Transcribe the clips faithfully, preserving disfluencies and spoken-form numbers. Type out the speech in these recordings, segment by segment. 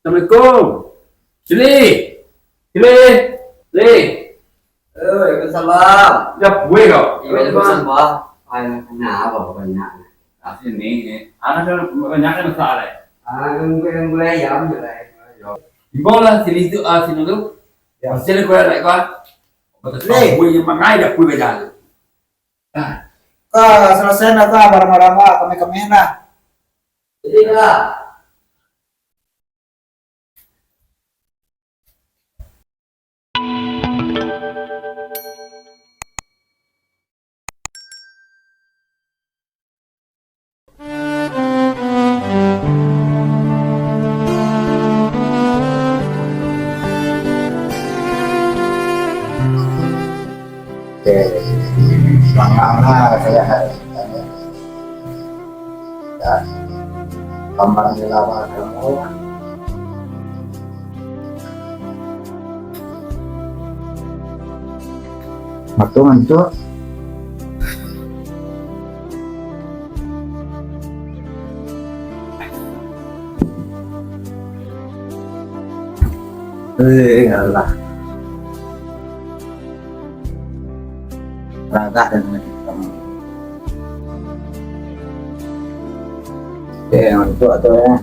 Assalamualaikum. Sili. Sili. Sili. Waalaikumsalam. Dah puai kau? Waalaikumsalam, Bah. Ai, banyak, Bah, banyak. Asli ni, eh. Anak tu banyak kan masalah, eh? Ah, gulai, gulai ayam je lah, eh. Imbau lah sini tu, ah, sini tu. Ya. Pasti ada kurang naik, Bah. Betul. Weh. Tahu yang mangai dah puai bajalan. Ah. Kau selesai dah, kau barang-barang, kau kami-kami dah. Jadi, Bah. Oke, semangatlah saya hari ini. Ya, kembali lama kamu. Mato ngantuk. Eh, alah. Ragak dan macam. Eh, ngantuk tu, eh.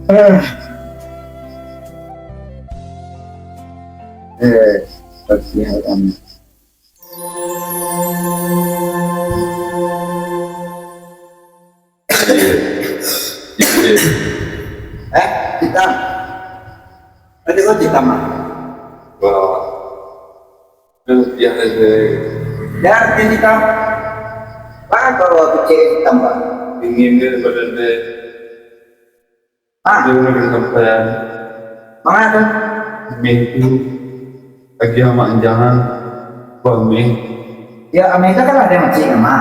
Eh. Eh, kasihan. Eh, hitam. Tadi kau hitam, ah? Wah. Itu dia saja. Ya, dia hitam. Bang, kalau kecil hitam, Bang. Dingin dia badan dia. Ah. Dia nak kena sampaian. Manga tu? Meh tu. Agiah mak jangan. Buah meh. Ya, Ameh tu kan ada makcik nama.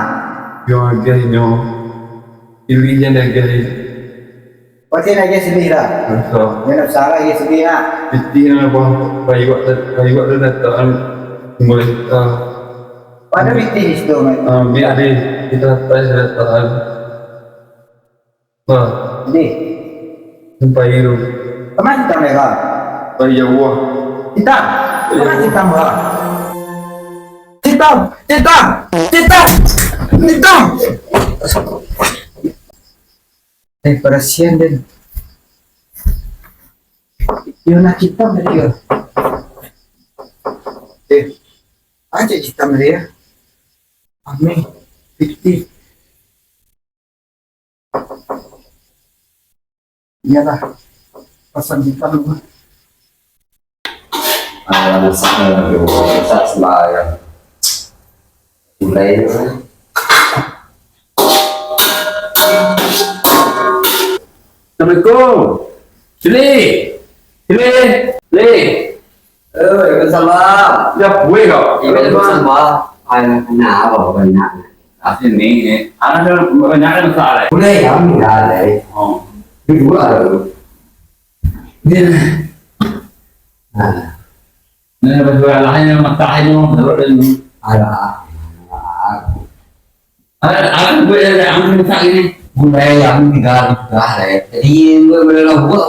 Yo, agiah nyo. Pilih yang dah agiah. Pasti nak agiah sendiri lah. Betul. Yang nak salah agiah sendiri lah. Pitih nak apa? Payuak tu, payuak tu datang. Mulai kita. Pada pitih di situ, Mat. Ah, biar deh. Kita tes datang. Nah. Deh. Sampai tu. Kemana kita mereka? Sampai jauh. Kita. Kemana kita mereka? Hitam, hitam, hitam, hitam. Eh, perasian den. Yo nak hitam tadi yo. Eh, aja hitam tadi ya. Ameh, fifty. Iyalah, pasan hitam dulu. Ah, salah, aduh, rusak sembahyang. Mulai dulu. Assalamualaikum. Sini. Sini. Sini. Eh, waalaikumsalam. Ya, buih kau. Waalaikumsalam, Bah. Ai, banyak, Bah, banyak. Asli ni, eh. Anak tu banyak kan besar, eh. Boleh, ya, boleh, eh. Oh. Di dua ada tu. Ni. Nah. Nah, baju alah yang matah ni, menurut dia ni. Alah. Alah, alah, gue ada yang minta ini. Gue yang tiga, tiga, eh. Jadi, gue boleh lah buat.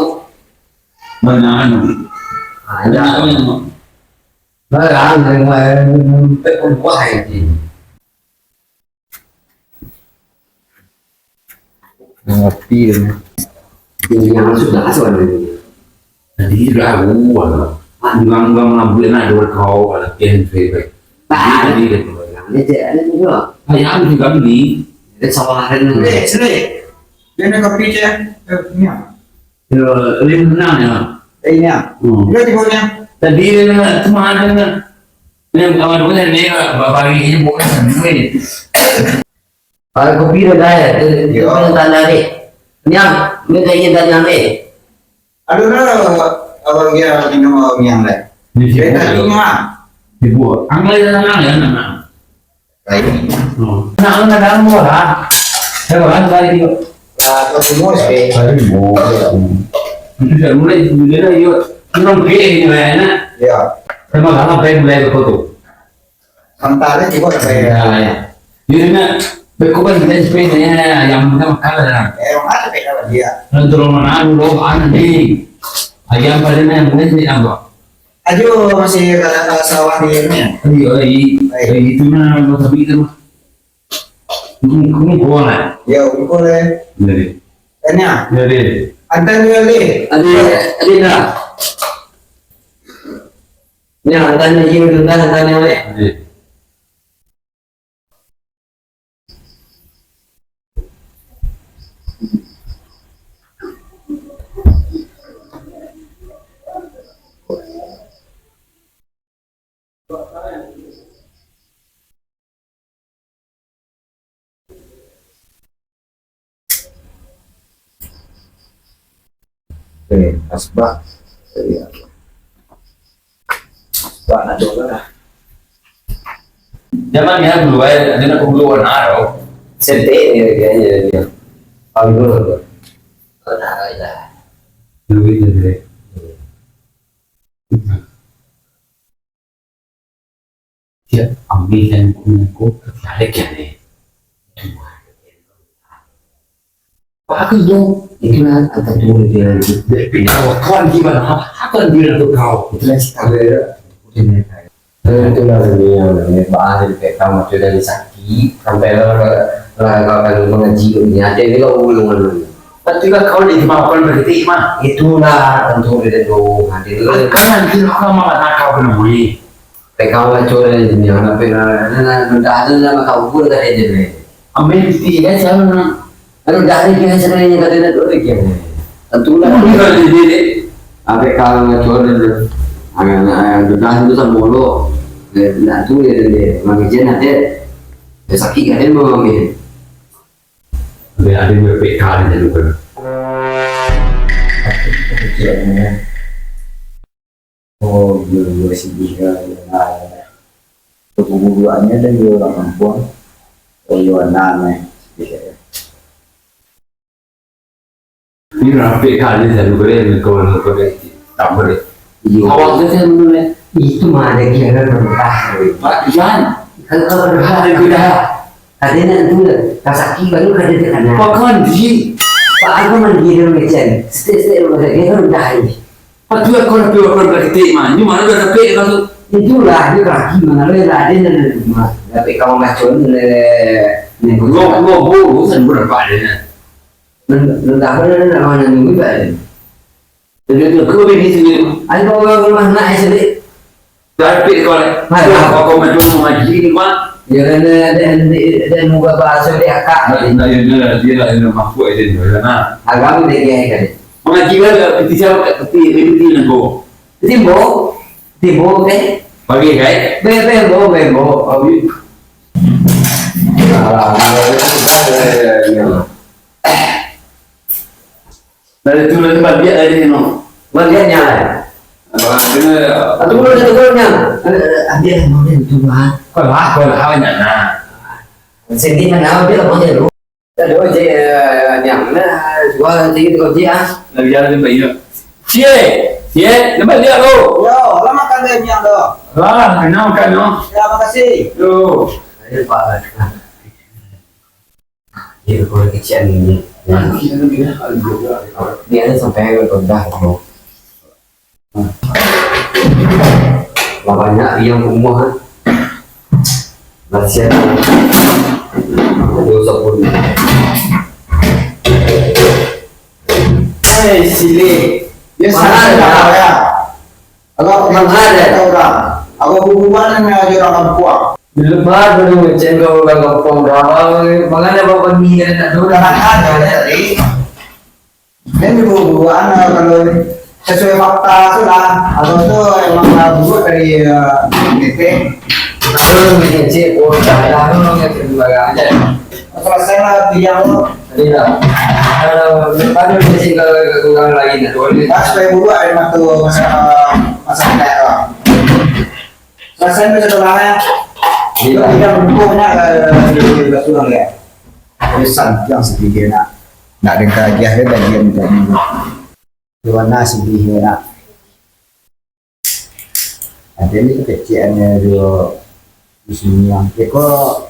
Mana anu? Ada. Mana anu? Barang yang, yang, yang, yang buah ini. Ngerti ni. Ini yang sudah soalnya. Jadi, ragu, ah. Ah, durang-durang lambuik nak dua kau, latihan, favorite. Nah, jadi, dia tu. Yang ni, cek, ada juga. Ah, yang juga beli. Dia sawaran. Eh, sini. Dia nak kopi, cek. Eh, ni. Yo, lima enam ya. Eh, ini ya. Hmm. Dia tiga nya. Tadi dia nak, cuma ada nak. Ni, kawan gue ni, babari ni bukan ni. Kalau kopi dah dah ya, dia, dia Yo. Minta tanda ni. Nyam, minta izin tanda ni. Aduh, dah, abang dia minum abang yang lain. Dia sibuk, Dia tak yo. Ingat. Sibuk. Angkai dah tenang ya, tenang. Baik. Hmm. Nak, nak dalam gua lah. Saya orang tadi tu. Lah, kau semua sih. Tadi mau. Itu dah mulai, sebenarnya, yo. Belum gede ini, nak. Ya. Sama-sama baik mulai ke foto. Sementara juga saya. Ya, ya. Jadi, nak, Beko kan kita sepeda ya, yang kita makan lah. Eh, orang ada sepeda lah dia. Nanti rumah mana dulu, anak ni. Ayam pada mana, mana sih, apa? Ajo masih ka, ka sawah di ini. Ayo, ai, ai, itu nah, lo tapi itu. Ini, ini gua lah. Ya, ini gua lah. Jadi. Tanya. Jadi. Antan juga, Li. Adi, adi dah. Nya, antan ni, antan, antan ni, Li. Jadi. Eh, asbak. Eh, asbak nak doa lah. Zaman ni dulu, eh, ada nak pembuluh warna tau. Sentek ni, dia, dia, dia. Kalau dulu tu. Kau tak ada. Duit dia, duit. Dia ambil dan guna ko, tarik ya, deh. Bagus dong. Itulah kata tu dia. Dia pindah kawan gimana? Apa dia tu kau? Itulah cita dia. Itulah dunia ni, bahas dari pek kau macam dari sakit sampai lah, lah, lah kau akan mengaji dunia. Ada juga ulung-ulung. Tapi lah kau di kemampuan berketik mah. Itulah tentu dia tu. Nanti tu. Kan nanti lah kau malah nakal kena bunyi. Pek kau lah curi dunia, nak pek nak, nak, nak, nak, nak, nak, nak, kau pun tak ada je. Ambil bukti kan, siapa nak? Kalau dah ada pihak sana yang kata nak duduk lagi. Tentulah. Bukan di sini. Abek kalau ngacor dulu. Anak-anak yang dah itu sama lo. Nak tu dia dia. Mangajian ada. Dia sakit kan dia mau ambil. Ada ada yang P K dia dulu kan. Oh, dua-dua sini lah, ya lah. Kegugurannya dan dua orang perempuan. Oh, iya, nah, nah. Ini rapik kali satu kali yang kau nak kau tak boleh. Iya. Awak tu saya menoleh. Itu mah ada kira berkah. Pak Jan. Kalau kau berkah, ada beda. Ada nak tu lah. Kasaki baru kada terkena. Pakan di. Pak aku mandi dalam kecil. Setiap-setiap rumah sakit kan dah ini. Patuah kau lah piwa kau berketik mah. Ini mana dah tapi kau tu. Itulah dia kaki mana lah ada nak rumah. Tapi kau macam ni. Gua gua gua urusan berapa ada nak. Entah mana nak mana nunggu tak ada. Jadi tu kau bini sini. Ada orang rumah nak sini. Tapi kau lah. Ada apa kau macam mengaji ni mah? Ya kan ada ada muka bahasa dia akak. Nah, nah, ya, dia lah dia lah yang mampu aja ni. Nah. Agama dia dia kan. Mengaji lah piti siapa piti piti nak kau. Timbo, timbo, eh? Pagi, eh? Be, bembo, bembo. Pagi. Alah, alah, alah, alah, alah. Dari tu lagi baliak dari no. Baliaknya lah. Abang kena. Atau belum ada tegurnya. Ada, ada, ada, ada, itu mah. Kau lah, kau lah, awak nak. Sendiri mana, dia lah, dia lu. Aduh, Cik, eh, Nyang, nah, dua, tiga, tiga, Cik, ah. Lagi jalan sampai, iya. Cie, Cie, nampak dia tu? Yo, lama kan dia Nyang tu? Lah, kenal kan, no? Ya, makasih. Yo. Ayo, Pak. Dia kurang kecil ni. Ah, iya, iya, iya. Dia ada sampai rendah, bro. Lah banyak yang rumah, eh. Lah siap. Aduh, sabun. Eh, silik. Dia mahal, sangat mahal, ya. Agak mahal, ya. Kata orang. Agak hubungan dengan orang kampung. Di lebar dulu, cek kau orang kampung. Dah, mangan apa pagi, ya, tak tahu. Dah makan, ya, tadi. Dan dibuat-buat, ah, kalau sesuai fakta tu lah, atau tu emang lah buat dari, eh, P T. Kalau ngecek, oh, dah, dah, ngecek sembarang aja. Selesai lah, tiang tu. Iya. Kalau, kalau ngecek, kalau kurang lagi, dah. Dah, supaya buat dari waktu masa, masa kita tu. Rasanyo setelah, eh, iyo, tidak untuknya, eh, di Rasulullah, ya. Pesan yang sedikit nak, nak dengar lagi, akhirnya dia minta dulu. Di mana sedihnya nak? Ada ni keciknya dia di sini yang, eh, kok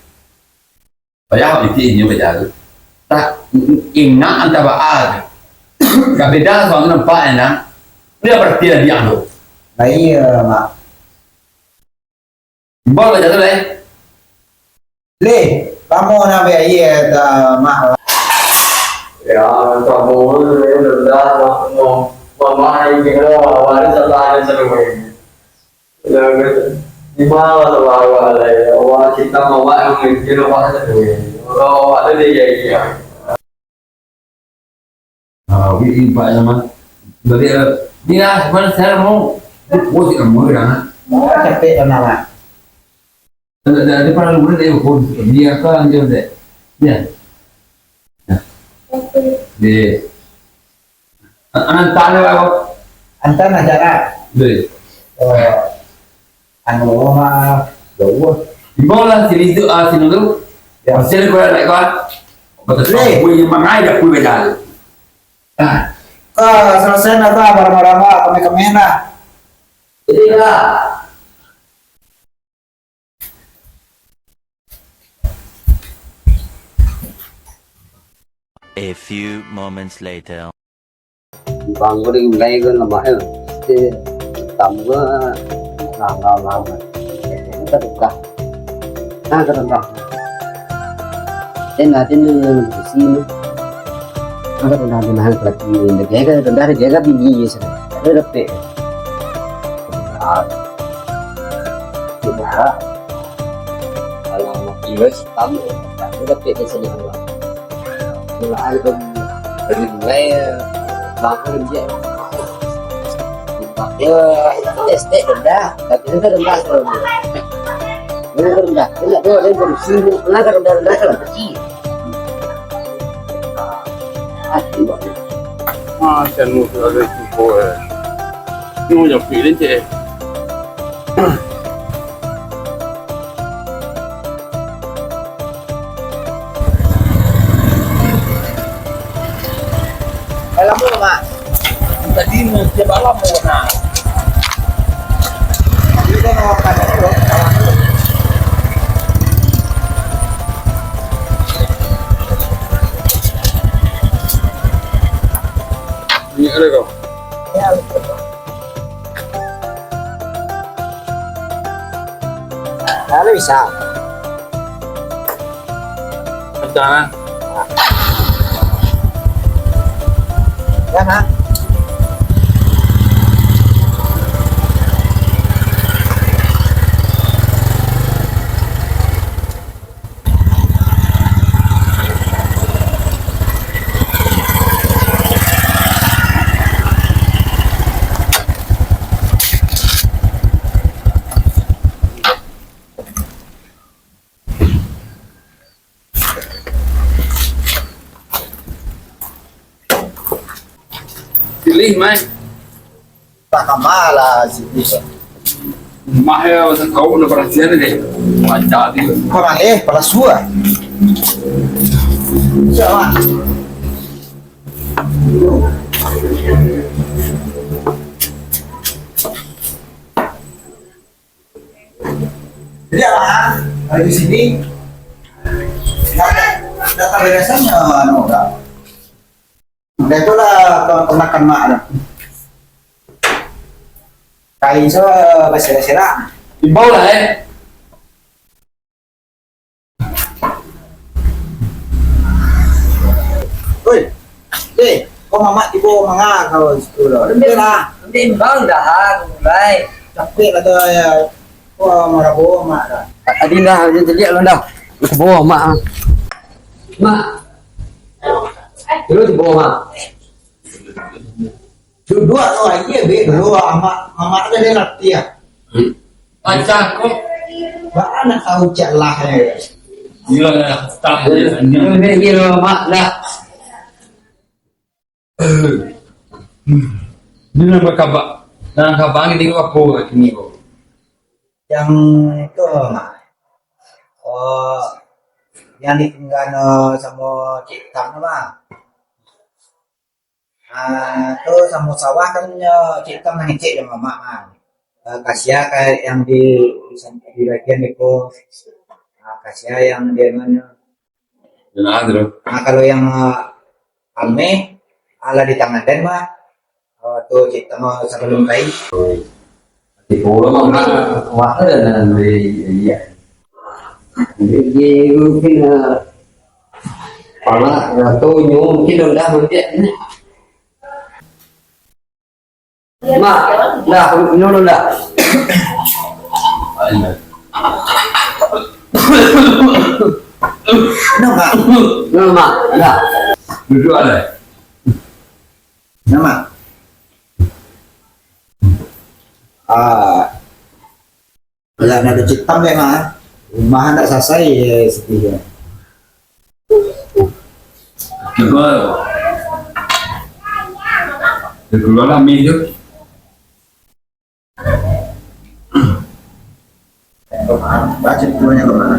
Payah pitih inyo bajalan. Tah, ingek antah baa tu. Ka beda suatu nampak, yo, nah. Dia berarti lah dia tu. Lah iyo, Mak. Imbau lah jatuah, Leh. Leh, lamo nak ambiak aia, Mak. Yo, samo, Leh, rendah, Mak. Mama, ini kalau awak ni salah, ada seru, Leh. Yo, di ma lah salah awak, Leh? Awak cinta mama emang mungkin awak sajo, Leh. Kalau awak tu dia, iya, iya. Ah, wi, wi, Pak Zaman. Balik, eh, ni lah, mana saya mau. Oh, tidak mau dah, nak. Oh, capek tanah, Mak. Ada, ada, ada para guru dari pun. Dia apa aja deh. Ya. Ya. Di, ah, ah, tak ada apa. Antan aja, Kak. Di. Eh, anu, maaf. Jauh. Imbau lah sini tu, ah, sini tu. Ya. Masih ada kurang naik kau. Betul. Weh. Weh, yang mangai dah pun beda. Ah. Kau selesai dah, kau, barang-barang kau, kami-kami dah. Jadi lah. A few moments later. Bang, kau di mulai kan lemak, eh. Mesti tambah, lama-lama. Kita tukar. Nah, kita tambah. Ina, ina, ina, ina, ina. Angkat tangan, tangan, angkat lagi. Jaga, jaga, jaga bini, ya, sudah. Ada dapet. Ah. Coba. Kalau mau kilos, tamu. Ada dapet di sini, Allah. Mulai dari, dari mulai, bangun dia. Dia, dia, dia rendah. Tapi dia rendah, kalau dia. Dia rendah. Dia nak bawa dia dari sini. Rendah, rendah, rendah, rendah. Kecil. Macam musuh ada cukup, eh. Ni macam pilih cek, eh. Eh, lama, Mak. Tadi tiap malam pun nak. Tadi kan orang panas tu, kawan tu. Minyak ada kau? Ya, betul. Lalu bisa. Jangan. Ya, Mak. Pilih, Mai. Tak kama lah, sini. Mah ya, masa kau udah perhatian deh. Baca dia. Kurang, eh, palasua. Siapa? Jadi, ah, kalau di sini, nggak, nggak terbiasanya, anu, nggak. Udah itu lah, pe-, penakan mak dah. Kain so, berserak-serak. Imbau lah, eh. Oi, eh, kau mamak tibo manga kau situ lah. Udah lah. Udah imbau dah, mulai. Capek lah tu, ya. Wah, marah bohong, Mak, dah. Tadi dah, dia celiak lah dah. Bohong, Mak, ah. Mak. Dulu tu bohong, Mak. Duduak tu aja, be, dulu, Mak, Mak ada dia latih, ah. Macam kau. Baa nak tahu cak lah, ya. Gila dah, tak ada. Dia, dia, dia, Mak, dah. Ini nang bakaba-, nang kabang ini apo kini ko? Yang itu, Mak. Oh, yang ditinggal samo Cik Tam tu, Mak. Ah, tu samo sawah kan, yo, Cik Tam nang ngecek jo Mamak, Mak. Eh, kasia ka yang di, di bagian iko. Ah, kasia yang di anuanyo. Nah, tu. Nah, kalau yang, eh, ameh, alah di tangan den, Mak. Oh, tu cito mah sabalum kai. Di pulau mah, Mak, wah, ada dalam di, iya. Di, di, mungkin, eh, pala, atau nyo, mungkin dah, mungkin. Mak, dah, minum dulu dah. Nah, Mak. Minum, Mak, dah. Duduk ada. Nah, Mak. Ah. Lah, nado Cik Tam dek, Mak. Rumah ndak sasai, eh, sepi, eh. Keluar. Keluar lah, ameh tu. Baca duanya kemana?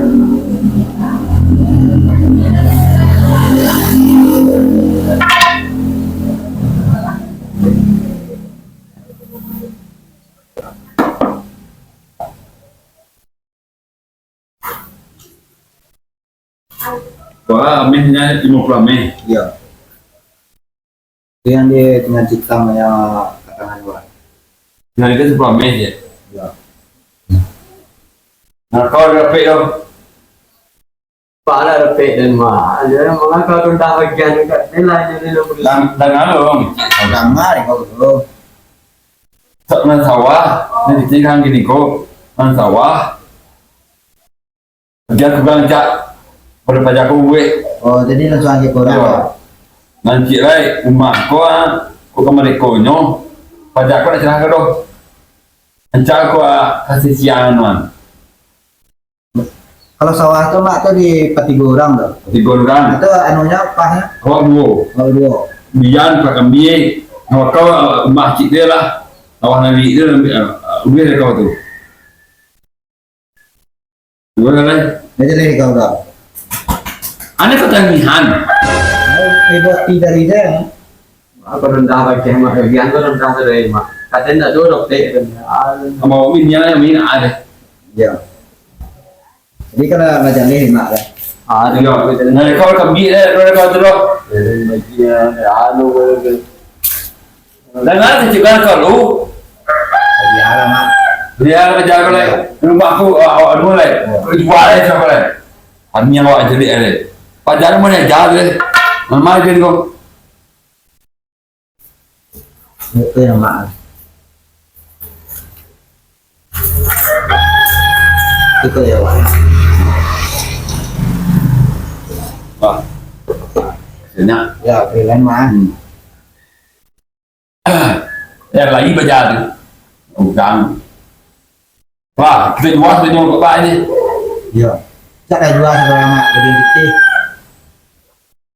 Wah, ameh nyo limo puluah ameh. Iyo. Itu yang di tengah Cik Tam yang katangan dua. Nah, itu sapuluah ameh je. Iyo. Nah, kau ada rapek tu. Pala rapek den, Mak. Ajo mangako tu dah bagian dekat ni lah, jadi lo perlu. Dang-, danga lo, Bang. Danga kau tu. Sak nan sawah, nan kecil kan gini ko, nan sawah. Dia aku bilang, "Cak, pada paja aku buek." Oh, jadi langsung aja korang. Yo. Nan cik lai, rumah ko, ah, ko ka marekonyo, paja ko nak cerah ka doh. Ancak ko, ah, kasih siang, Wan. Kalau sawah tu, Mak, tu di patigo urang tu. Patigo urang. Itu anunya, pahnyo? Awak duo. Awak duo. Bian, Pak Kambie, awak kau, ah, rumah cik dia lah. Awak nari dia, ah, ah, udah dia kau tu. Duo lah, lai. Dia jadi kau dah. Ane kau tangihan. Ribut ti dari dia. Apa rendah bagian mah, bagian tu rendah tu dari mah. Katen tak duduk dek. Sama umi ni lah, umi nak ada. Ya. Jadi kalau macam ni, Mak, lah. Ah, dia. Nah, kau kambing, eh, kau, kau tu, doh. Jadi, bagian, anu, kau tu. Dan lah, kecil kan kau lu. Biarlah, Mak. Biar kerja kau, lai. Rumah aku, awak, awak dulu, lai. Ya. Kau jual, lai, siapa, lai? Kami yang awak jelik, lai. Pajaran mana aja, lai. Normal je kau. Itu yang maaf. Itu ya, Pak. Wah. Banyak. Ya, keren, Mak. Hmm. Ya, lagi baja tu. Bukan. Wah, kita jual tu nyo bapak ni. Ya. Tak ada jual sama Mak, jadi putih.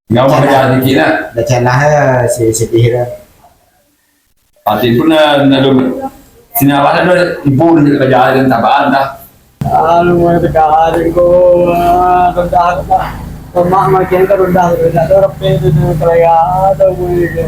Tinggal baja sedikit lah. Dah calah ya, si sedih dah. Hati pun nak, nak dulu. Sini abah dah, ibu nak kerja dan tabaan dah. Anu, mana tekan ko, ah, rendah dah. Lemak makin ka rendah, rendah tu, rapih tu, tu, kalaya tu, bunyi ke.